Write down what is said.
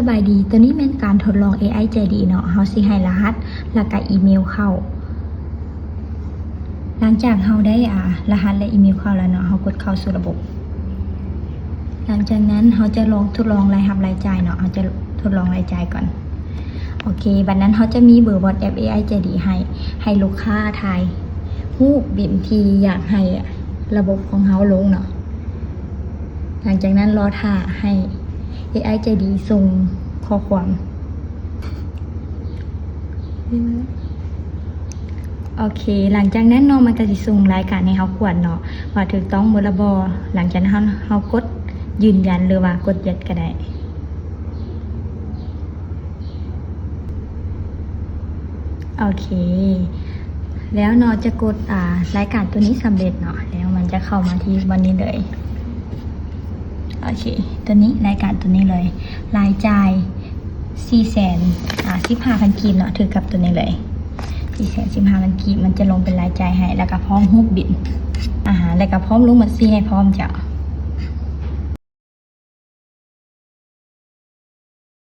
ສະບາຍດີ, ໂຕນີ້ແມ່ນການທົດລອງ ເອໄອ ໃຈດີເນາະ. ເຮົາຊິໃຫ້ລະຫັດ ແລ້ວກະອີເມວເຂົ້າ. ຫຼັງຈາກເຮົາໄດ້ ອາ ລະຫັດ ແລະ ອີເມວເຂົ້າແລ້ວເນາະ, ເຮົາກົດເຂົ້າສູ່ລະບົບ. ຫຼັງຈາກນັ້ນເຮົາຈະລອງທົດລອງລາຍຮັບລາຍຈ່າຍເນາະ, ເຮົາຈະທົດລອງລາຍຈ່າຍກ່ອນ. ໂອເຄ, ບັດນັ້ນເຮົາຈະມີເບີ WhatsApp ເອໄອ ໃຈດີໃຫ້, ໃຫ້ລູກຄ້າຖ່າຍຮູບບິນທີ່ຢາກໃຫ້ລະບົບຂອງເຮົາລົງເນາະ. ຫຼັງຈາກນັ້ນລໍຖ້າໃຫ້ ເອໄອ ໃຈດີສົ່ງຂໍ້ຄວາມ. ໂອເຄ, ຫຼັງຈາກນັ້ນເນາະ ມັນກະຊິສົ່ງລາຍການໃຫ້ເຮົາກວດເນາະ ວ່າຖືກຕ້ອງໝົດແລ້ວບໍ່. ຫຼັງຈາກນັ້ນເຮົາ ເຮົາກົດຢືນຢັນ ຫຼືວ່າກົດ yes ກະໄດ້. ໂອເຄ ແລ້ວເນາະ ຈະກົດ ອາ ລາຍການໂຕນີ້ສຳເລັດເນາະ, ແລ້ວມັນຈະເຂົ້າມາທີ່ບ່ອນນີ້ເລີຍ. ໂອເຄ ໂຕນີ້ ລາຍການໂຕນີ້ເລີຍ, ລາຍຈ່າຍ ສີ່ແສນ ອາ ສິບຫ້າພັນກີບເນາະ, ຖືກກັບໂຕນີ້ເລີຍ ສີ່ແສນສິບຫ້າພັນກີບ. ມັນຈະລົງເປັນລາຍຈ່າຍໃຫ້ ແລ້ວກະພ້ອມຮູບບິນ ອາ ແລ້ວກະພ້ອມລົງບັນຊີໃຫ້ພ້ອມເຈົ້າ.